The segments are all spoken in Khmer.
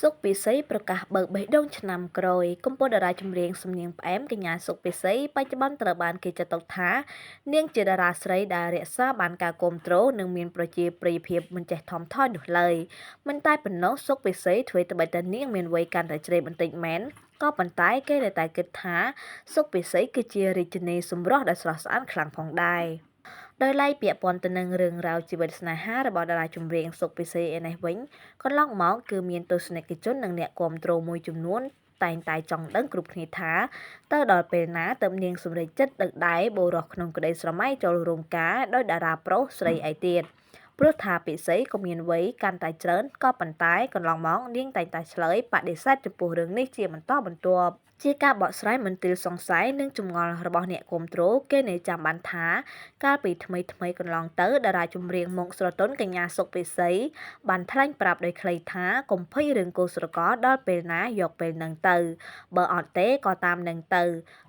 សុខ ពិសីប្រកាសបើកបេះដូងឆ្នាំក្រោយកំពុងតារាចម្រៀងសំនៀងផ្អែមកញ្ញាសុខ ពិសីបច្ចុប្បន្នត្រូវបានគេចាត់ទុកថានាងជាតារាស្រីដែលរក្សាបានការគាំទ្រនិងមានប្រជាប្រិយភាពមិនចេះថមថយនោះឡើយមិនតែប៉ុណ្ណោះសុខ ពិសីធ្វើត្បិតតែនាងមានវ័យកាន់តែជ្រេបន្តិចមែនក៏ប៉ុន្តែគេនៅតែគិតថាសុខ ពិសីគឺជារាជិនីសម្រស់ដ៏ស្រស់ស្អាតខ្លាំងផងដែរដោយឡែកពាក់ព័ន្ធទៅនឹងរឿងរ៉ាវជីវិតស្នេហារបស់តារាចម្រៀងសុខ ពិសីឯនេះវិញកន្លងមកគឺមានទស្សនិកជននិងអ្នកគាំទ្រមួយចំនួនតែងតែចង់ដឹងគ្រប់គ្នាថាតើដល់ពេលណាទើបនាងសម្រេចចិត្តដឹកដៃបុរសក្នុងក្តីស្រមៃចូលរោងការដោយតារាប្រុសស្រីឯទៀតព្រោះថាពិសីក៏មានវ័យកាន់តែច្រើនក៏ប៉ុន្តែកន្លងមកនាងតែងតែឆ្លើយបដិសេធចំពោះរឿងនេះជាបន្តបន្ទាប់ជាការបកស្រាយមន្ទិលសង្ស័យនិងចម្ងល់របស់អ្នកគាំទ្រគេនៅចាំបានថាកាលពីថ្មីៗកន្លងទៅតារាចម្រៀងមុខស្រទន់កញ្ញាសុខ ពិសីបានថ្លែងប្រាប់ដោយខ្លីថាកុំភ័យរឿងគូស្រករដល់ពេលណាយកពេលនឹងទៅបើអត់ទេក៏តាមនឹងទៅ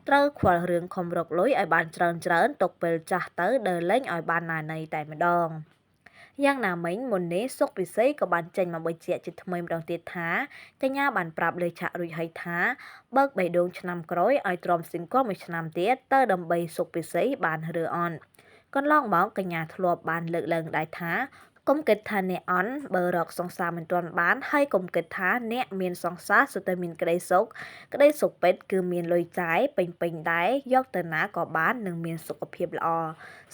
ត្រូវខ្វល់រឿងខំរកលុយឲ្យបានច្រើនៗទុកពេលចាស់ទៅដើរលេងឲ្យបានណាណីតែម្ដងយ៉ាងណាមិញមុននេះសុខ ពិសីក៏បានចេញមកបញ្ជាក់ជាថ្មីម្ដងទៀតថាកញ្ញាបានប្រាប់លើឆាករួចហើយថាបើកបេះដូងឆ្នាំក្រោយឲ្យទ្រាំស៊ីងកមួយឆ្នាំទៀតទៅដើម្បីសុខ ពិសីបានឬអត់កន្លងមកកញ្ញាធ្លាប់បានលើកឡើងដែរថាកុំគិតថាអ្នកអន់បើរកសង្សារមិនទាន់បានហើយកុំគិតថាអ្នកមានសង្សារសុទ្ធតែមានក្តីសុខក្តីសុខពិតគឺមានលុយចាយពេញៗដែរយកទៅណាក៏បាននិងមានសុខភាពល្អ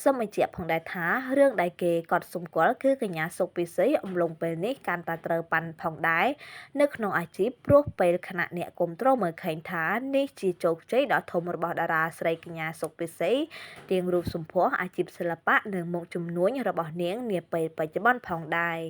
សូមបញ្ជាក់ផងដែរថារឿងដែលគេកត់សម្គាល់គឺកញ្ញាសុខ ពិសីអំឡុងពេលនេះកាន់តែត្រូវប៉ាន់ផងដែរនៅក្នុងអាជីពព្រោះពេលខណៈអ្នកគាំទ្រមើលឃើញថានេះជាជោគជ័យដ៏ធំរបស់តារាស្រីកញ្ញាសុខ ពិសីទាំងរូបសម្ផស្សអាជីពសិល្បៈនិងមុខជំនួញរបស់នាងនាពេលបច្ចុប្បន្នផងដែរ។